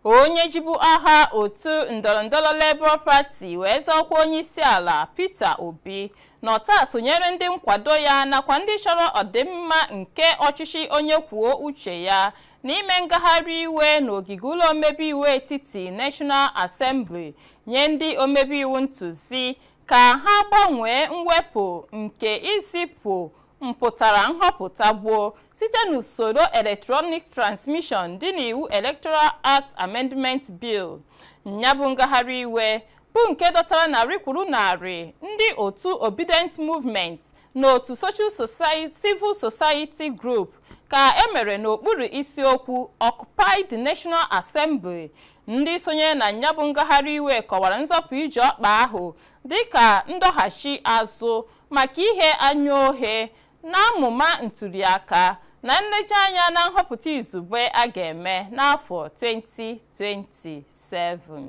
Onye jibu aha otu ndọrọndọrọ Labour Party wee zọọkwa onye isi ala, Peter Obi, nọ taa sonyere ndị nkwado ya nakwa ndị chọrọ ọdịmma nke ọchịchị onye kwuo uche ya n'ime ngagharị iwe n'ogige ụlọ omebe iwu etiti, National Assembly, nye ndị omebe iwu ntụzi ka ha gbanwee mwepụ nke izipụ mpụtara nhọpụta gboo site n'usoro electronic transmission dị n'iwu Electoral Act Amendment Bill. Ya bụ ngagharị iwe bụ nke dọtara narị kwuru narị ndị otu Obedient Movement na otu Social Society, Civil Society Group ka emere n'okpuru isiokwu "Occupy the National Assembly". Ndị sonyere na ya bụ ngagharị iwe kọwara nzọpụ ije ọkpa ahụ dịka ndọghachi azụ maka ihe anya ohe na amụma ntụliaka na nlejianya na nhọpụta izugbe a ga-eme n'afọ 2027.